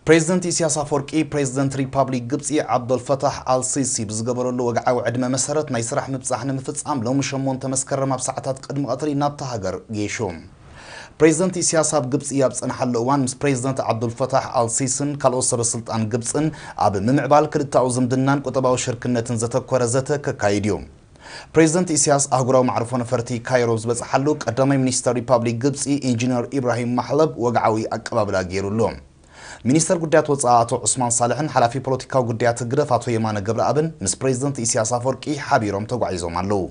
ፕሬዚደንት ኢሳያስ ኣፈወርቂ፣ ፕሬዚደንት ሪፓብሊክ ግብጺ ዓብደልፈታሕ ኣልሲሲ ብዝገበረሉ ወግዓዊ ዕድመ መሰረት፣ ናይ ስራሕ ምብጻሕ ንምፍጻም ሎሚ ሸሞንተ መስከረም ኣብ ሰዓታት ቅድሚ ቀትሪ ናብታ ሃገር ገይሹ። ፕሬዚደንት ኢሳያስ ኣብ ግብጺ ኣብ ዝጸንሓሉ እዋን፣ ምስ ፕሬዚደንት ዓብዱልፈታሕ ኣልሲስን ካልኦት ሰበ ስልጣን ግብጽን ኣብ ምምዕባል ክልተኣዊ ዝምድናን ቁጠባዊ ሽርክነትን ዘተኮረ ዘተ ከካይድ እዩ። ፕሬዚደንት ኢሳያስ ኣህጉራዊ መዕርፎ ነፈርቲ ካይሮ ዝበጽሓሉ፣ ቀዳማይ ሚኒስተር ሪፓብሊክ ግብጺ ኢንጂነር ኢብራሂም ማሕለብ ወግዓዊ ኣቀባብላ ገይሩሉ። ሚኒስተር ጉዳያት ወጻኢ ኣቶ ዑስማን ሳልሕን ሓላፊ ፖለቲካዊ ጉዳያት ህግደፍ ኣቶ የማነ ገብረኣብን ምስ ፕሬዚደንት ኢሳያስ ኣፈወርቂ ሓቢሮም ተጓዒዞም ኣለዉ።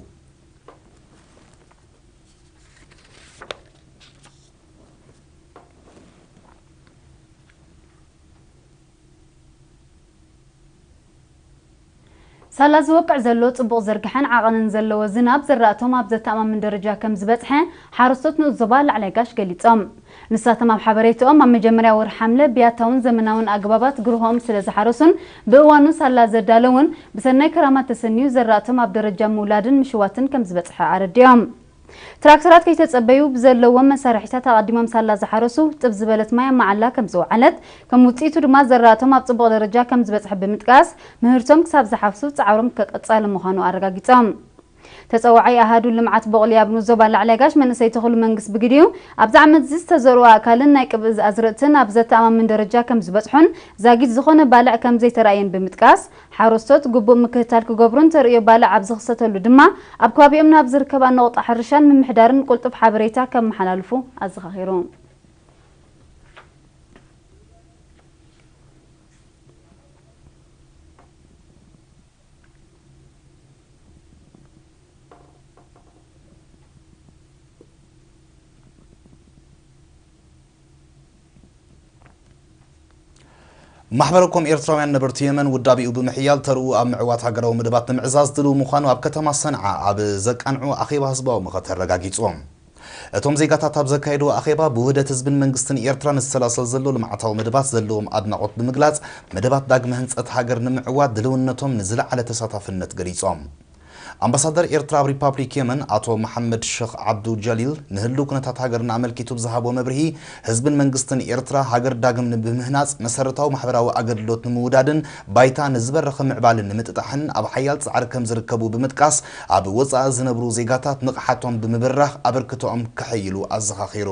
ሳላ ዝወቅዕ ዘሎ ጽቡቕ ዝርግሐን ዓቐንን ዘለዎ ዝናብ ዘራእቶም ኣብ ዘተኣማምን ደረጃ ከም ዝበጽሐ ሓረስቶት ንኡስ ዞባ ላዕላይ ጋሽ ገሊጾም። ንሳቶም ኣብ ሓበሬትኦም ኣብ መጀመርያ ወርሒ ሓምለ ብያታውን ዘመናውን ኣግባባት ግርሆኦም ስለ ዝሓረሱን ብእዋኑ ሳላ ዘዳለውን ብሰናይ ክራማት ተሰንዩ ዘራእቶም ኣብ ደረጃ ምውላድን ምሽዋትን ከም ዝበጽሐ ኣረዲኦም። ትራክተራት ከይተጸበዩ ብዘለዎም መሳርሒታት ኣቐዲሞም ሳላ ዝሓረሱ ጥብ ዝበለት ማይ ኣብ መዓላ ከም ዝወዓለት ከም ውጽኢቱ ድማ ዘራእቶም ኣብ ጽቡቕ ደረጃ ከም ዝበጽሐ ብምጥቃስ ምህርቶም ክሳብ ዝሓፍሱ ጻዕሮም ክቕጸል ምዃኑ ኣረጋጊጾም። ተጸዋዓይ ኣሃዱ ልምዓት ቦቕሊ ኣብ ንኡስ ዞባ ላዕላይ ጋሽ መንእሰይ ተኽሉ መንግስት ብግዲኡ ኣብዚ ዓመት እዚ ዝተዘርኡ ኣእካልን ናይ ቅብእ ኣዝርእትን ኣብ ዘተኣማምን ደረጃ ከም ዝበጽሑን ዛጊት ዝኾነ ባልዕ ከም ዘይተራእየን ብምጥቃስ ሓረስቶት ግቡእ ምክትታል ክገብሩን ተርእዮ ባልዕ ኣብ ዝኽሰተሉ ድማ ኣብ ከባቢኦም ናብ ዝርከባ ነቑጣ ሕርሻን ምምሕዳርን ቅልጡፍ ሓበሬታ ከመሓላልፉ ኣዘኻኺሩ። ማሕበረኮም ኤርትራውያን ነበርቲ የመን ውዳቤኡ ብምሕያል ተርኡ ኣብ ምዕዋት ሃገራዊ መደባት ንምዕዛዝ ድልው ምዃኑ ኣብ ከተማ ሰንዓ ኣብ ዘቃንዑ ኣኼባ ህዝባዊ ምኸተ ኣረጋጊጾም። እቶም ዜጋታት ኣብ ዘካየድዎ ኣኼባ ብውህደት ህዝብን መንግስትን ኤርትራ ንዝሰላሰል ዘሎ ልምዓታዊ መደባት ዘለዎም ኣድናቖት ብምግላጽ መደባት ዳግመ ህንጸት ሃገር ንምዕዋት ድልውነቶም ንዝለዓለ ተሳታፍነት ገሊጾም። ኣምባሳደር ኤርትራ ኣብ ሪፓብሊክ የመን ኣቶ መሓመድ ሸኽ ዓብዱ ጀሊል ንህልው ኩነታት ሃገርና ኣመልኪቱ ብዝሃቦ መብርሂ፣ ህዝብን መንግስትን ኤርትራ ሃገር ዳግም ንብምህናጽ መሰረታዊ ማሕበራዊ ኣገልግሎት ንምውዳድን ባይታ ንዝበረኸ ምዕባልን ንምጥጣሕን ኣብ ሓያል ጻዕሪ ከም ዝርከቡ ብምጥቃስ፣ ኣብ ወጻኢ ዝነብሩ ዜጋታት ንቕሓቶም ብምብራኽ ኣበርክቶኦም ከሐይሉ ኣዘኻኺሩ።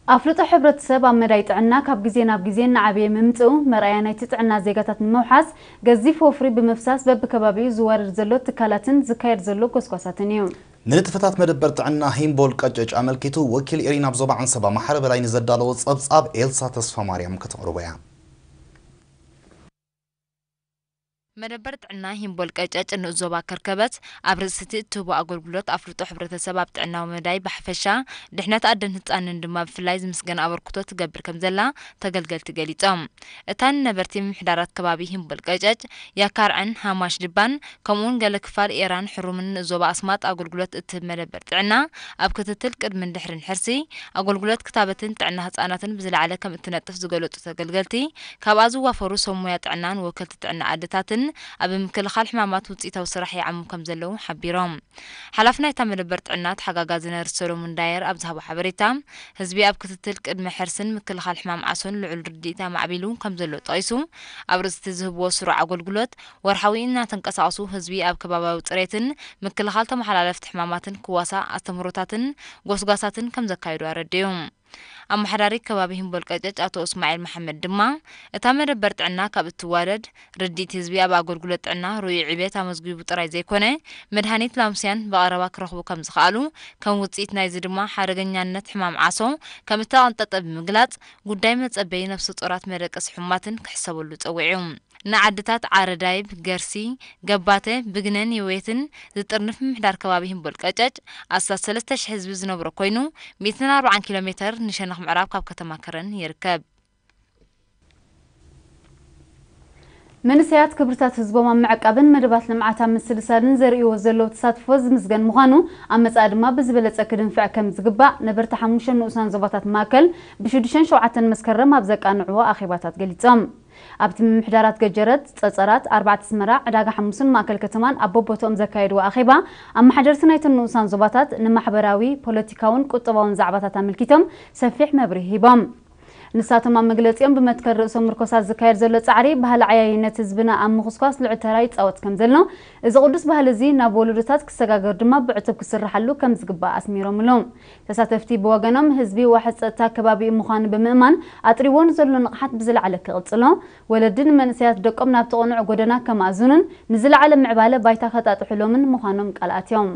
ኣፍልጦ ሕብረተሰብ ኣብ መዳይ ጥዕና ካብ ግዜ ናብ ግዜ እናዓበየ ምምፅኡ መርኣያ ናይቲ ጥዕና ዜጋታት ንምውሓስ ገዚፍ ወፍሪ ብምፍሳስ በብከባቢኡ ዝዋረድ ዘሎ ትካላትን ዝካየድ ዘሎ ጎስጓሳትን እዩ። ንንጥፈታት መደበር ጥዕና ሂምቦል ቀጨጭ ኣመልኪቱ ወኪል ኤሪና ኣብ ዞባ ዓንሰባ ማሕረ በላይ ንዘዳለዎ ጸብጻብ ኤልሳ ተስፋማርያም ከተቕርቦ እያ። መደበር ጥዕና ሂምቦል ቀጨጭ ንኡስ ዞባ ከርከበት ኣብ ርእሲ እቲ እትህቦ ኣገልግሎት ኣፍልጦ ሕብረተሰብ ኣብ ጥዕናዊ መዳይ ብሓፈሻ ድሕነት ኣደን ህጻንን ድማ ብፍላይ ዝምስገን ኣበርክቶ ትገብር ከምዘላ ተገልገልቲ ገሊጾም። እታ ንነበርቲ ምምሕዳራት ከባቢ ሂምቦል ቀጨጭ፣ ያካርዕን ሃማሽ ድባን ከምኡውን ገለ ክፋል ኤራን ሕሩምን ንኡስ ዞባ ኣስማጥ ኣገልግሎት እትህብ መደበር ጥዕና ኣብ ክትትል ቅድምን ድሕርን ሕርሲ ኣገልግሎት ክታበትን ጥዕና ህጻናትን ብዝለዓለ ከም እትነጥፍ ዝገለጹ ተገልገልቲ፣ ካብኣ ዝዋፈሩ ሰብ ሞያ ጥዕናን ወከልቲ ጥዕና ኣደታትን ኣብ ምክልኻል ሕማማት ውፅኢታዊ ስራሕ ይዓሙ ከም ዘለዉ ሓቢሮም። ሓላፊ ናይታ መደበር ጥዕና ተሓጋጋዚ ነርስ ሰሎሙን ዳየር ኣብ ዝሃቦ ሓበሬታ፣ ህዝቢ ኣብ ክትትል ቅድመ ሕርስን ምክልኻል ሕማም ዓሶን ልዑል ርድኢት ኣማዕቢሉ ከም ዘሎ ጠቒሱ፣ ኣብ ርእሲ እቲ ዝህብዎ ስሩዕ ኣገልግሎት ወርሓዊ እናተንቀሳቐሱ ህዝቢ ኣብ ከባብያዊ ፅሬትን ምክልኻል ተመሓላለፍቲ ሕማማትን ክዋሳእ ኣስተምህሮታትን ጎስጓሳትን ከም ዘካየዱ ኣረዲኡ። ኣመሓዳሪ ከባቢ ሂምቦል ቀጨጭ ኣቶ እስማዒል መሓመድ ድማ፣ እታ መደበር ጥዕና ካብ እትዋደድ፣ ርድኢት ህዝቢ ኣብ ኣገልግሎት ጥዕና ርኡይ ዕብየት ኣመዝጊቡ ጥራይ ዘይኮነ፣ መድሃኒት ላምስያን ብቐረባ ክረኽቡ ከም ዝኸኣሉ፣ ከም ውጽኢት ናይዚ ድማ ሓደገኛነት ሕማም ዓሶ ከም እተቐንጠጠ ብምግላጽ፣ ጉዳይ መጸበዪ ነፍሰ ጡራት መደቀሲ ሕሙማትን ክሕሰበሉ ጸዊዑ። ንዓድታት ዓረዳይብ፣ ገርሲ፣ ገባተ፣ ብግነን የወየትን ዝጥርንፍ ምምሕዳር ከባቢ ህምቦል ቀጨጭ ኣስታት ሰለስተ ሽሕ ህዝቢ ዝነብሮ ኮይኑ፣ ሚእትን ኣርባዓን ኪሎ ሜተር ንሸነኽ ምዕራብ ካብ ከተማ ከረን ይርከብ። መንእሰያት ክብርታት ህዝቦም ኣብ ምዕቃብን መደባት ልምዓት ኣብ ምስልሳልን ዘርእይዎ ዘለዉ ተሳትፎ ዝምስገን ምዃኑ፣ ኣብ መጻኢ ድማ ብዝበለጸ ክድንፍዕ ከም ዝግባእ ነበርቲ ሓሙሽተ ንኡሳን ዞባታት ማእከል ብሽዱሽተን ሸውዓተን መስከረም ኣብ ዘቃንዕዎ ኣኼባታት ገሊጾም። ኣብቲ ምምሕዳራት ገጀረት፣ ጸጸራት፣ ኣርባዕተ ኣስመራ፣ ዕዳጋ ሓሙስን ማእከል ከተማን ኣብ በቦትኦም ዘካየድዎ ኣኼባ፣ ኣመሓደርቲ ናይተን ንኡሳን ዞባታት ንማሕበራዊ፣ ፖለቲካውን ቁጠባውን ዛዕባታት ኣመልኪቶም ሰፊሕ መብርሂ ሂቦም። ንሳቶም ኣብ መግለጺኦም፣ ብመትከል ርእሶም ምርኮሳት ዝካየድ ዘሎ ጻዕሪ፣ ባህሊ ዓያይነት ህዝብና ኣብ ምኹስኳስ ልዑል ተራ ይጻወት ከም ዘሎ፣ እዚ ቅዱስ ባህሊ እዚ ናብ ወለዶታት ክሰጋገር ድማ ብዕቱብ ክስርሓሉ ከም ዝግባእ ኣስሚሮምሉ። ተሳተፍቲ ብወገኖም፣ ህዝቢ ዋሕስ ጸጥታ ከባቢኡ ምዃኑ ብምእማን፣ ኣጥሪዎ ንዘሎ ንቕሓት ብዝለዓለ ክቕጽሎ፣ ወለዲ ንመንእሰያት ደቆም ናብቲ ቅኑዕ ጎደና ከማእዝኑን ንዝለዓለ ምዕባለ ባይታ ከጣጥሑሎምን ምዃኖም ቃል ኣትዮም።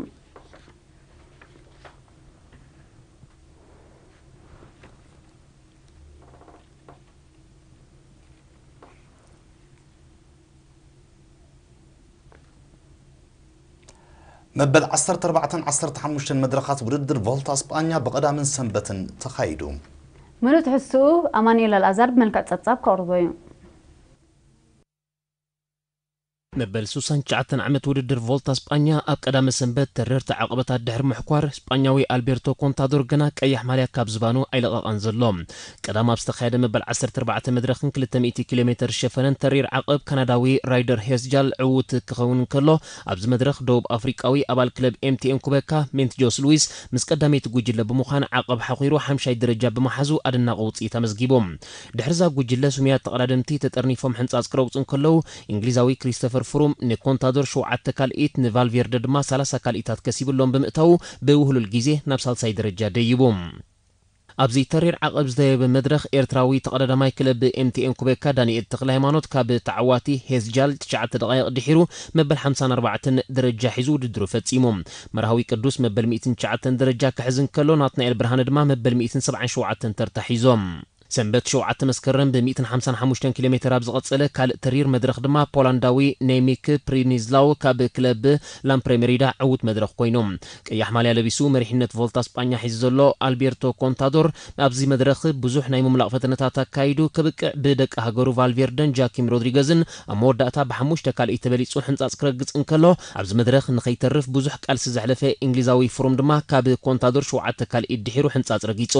መበል ዓሰርተ ኣርባዕተን ዓሰርተ ሓሙሽተን መድረኻት ውድድር ቮልታ ስጳኛ ብቐዳምን ሰንበትን ተኻይዱ። ምሉእ ትሕዝትኡ ኣማኑኤል ኣልኣዛር ብመልክዕ ጸብጻብ ከቕርቦ እዩ። መበል ሱሳን ትሽዓተን ዓመት ውድድር ቮልታ ስጳኛ ኣብ ቀዳመ ሰንበት ተረርቲ ዓቐበታት ድሕሪ ምሕኳር፣ ስጳኛዊ ኣልቤርቶ ኮንታዶር ግና ቀያሕ ማልያ ካብ ዝባኑ ኣይለቐቐን ዘሎ። ቀዳም ኣብ ዝተኻየደ መበል ዓሰርተ ኣርባዕተ መድረኽን ክልተ ሚእቲ ኪሎ ሜተር ዝሸፈነን ተሪር ዓቐብ፣ ካናዳዊ ራይደር ሄስጃል ዕዉት ክኸውን እንከሎ፣ ኣብዚ መድረኽ ደቡብ ኣፍሪቃዊ ኣባል ክለብ ኤምቲኤን ኩበካ ሜንት ጆስ ሉዊስ ምስ ቀዳመይቲ ጉጅለ ብምዃን ዓቐብ ሓኺሩ ሓምሻይ ደረጃ ብምሓዙ ኣደናቒ ውጽኢት ኣመዝጊቡ። ድሕሪዛ ጉጅለ ስሙያት ተቐዳደምቲ ተጠርኒፎም ሕንጻጽ ክረግጹ እንከለዉ፣ እንግሊዛዊ ክሪስቶፈር ፍሩም ንኮንታዶር ሸውዓተ ካልኢት፣ ንቫልቬርደ ድማ ሰላሳ ካልኢታት ከሲብሎም ብምእታዉ፣ ብውህሉል ግዜ ናብ ሳልሳይ ደረጃ ደይቡ። ኣብዚ ተሪር ዓቐብ ዝደየበ መድረኽ፣ ኤርትራዊ ተቐዳዳማይ ክለብ ኤምቲኤን ኩቤካ ዳንኤል ተኽለሃይማኖት ካብ ተዓዋቲ ሄዝጃል ትሽዓተ ደቓይቕ ድሒሩ መበል ሓምሳን ኣርባዕተን ደረጃ ሒዙ ውድድሩ ፈጺሙ። መርሃዊ ቅዱስ መበል ሚእትን ትሽዓተን ደረጃ ክሕዝ እንከሎ፣ ናትናኤል ብርሃነ ድማ መበል ሚእትን ሰብዓን ሸውዓተን ተርታ ሒዞም። ሰንበት ሸውዓተ መስከረም ብ ሚእትን ሓምሳን ሓሙሽተን ኪሎ ሜተር ኣብ ዝቐጸለ ካልእ ተሪር መድረኽ ድማ ፖላንዳዊ ኔሚክ ፕሪኒዝላው ካብ ክለብ ላምፕሬ ሜሪዳ ዕዉት መድረኽ ኮይኑ። ቀያሕ ማልያ ለቢሱ መሪሕነት ቮልታ ስጳኛ ሒዙ ዘሎ ኣልቤርቶ ኮንታዶር ኣብዚ መድረኽ ብዙሕ ናይ ምምላቕ ፈተነታት ኣካይዱ ከብቅዕ ብደቂ ሃገሩ ቫልቬርደን ጃኪም ሮድሪገዝን ኣብ መወዳእታ ብሓሙሽተ ካልኢት ተበሊጹ ሕንጻጽ ክረግጽ እንከሎ፣ ኣብዚ መድረኽ ንኸይተርፍ ብዙሕ ቃልሲ ዘሕለፈ እንግሊዛዊ ፍሩም ድማ ካብ ኮንታዶር ሸውዓተ ካልኢት ድሒሩ ሕንጻጽ ረጊጹ።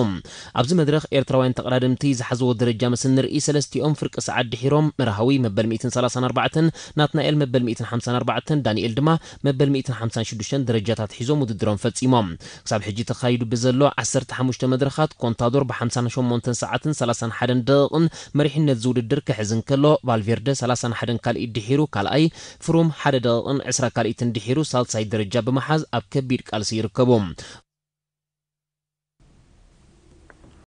ኣብዚ መድረኽ ኤርትራውያን ተቐዳደምቲ ዝሓዝዎ ደረጃ ምስ እንርኢ፣ ሰለስቲኦም ፍርቂ ሰዓት ድሒሮም መርሃዊ መበል ሚእትን ሰላሳን ኣርባዕተን፣ ናትናኤል መበል ሚእትን ሓምሳን ኣርባዕተን፣ ዳንኤል ድማ መበል ሚእትን ሓምሳን ሽዱሽተን ደረጃታት ሒዞም ውድድሮም ፈጺሞም። ክሳብ ሕጂ ተኻይዱ ብዘሎ ዓሰርተ ሓሙሽተ መድረኻት፣ ኮንታዶር ብሓምሳን ሸሞንተን ሰዓትን ሰላሳን ሓደን ደቂቕን መሪሕነት ዝውድድር ክሕዝ እንከሎ፣ ቫልቬርደ ሰላሳን ሓደን ካልኢት ድሒሩ ካልኣይ፣ ፍሩም ሓደ ደቂቕን ዕስራ ካልኢትን ድሒሩ ሳልሳይ ደረጃ ብምሓዝ ኣብ ከቢድ ቃልሲ ይርከቡ።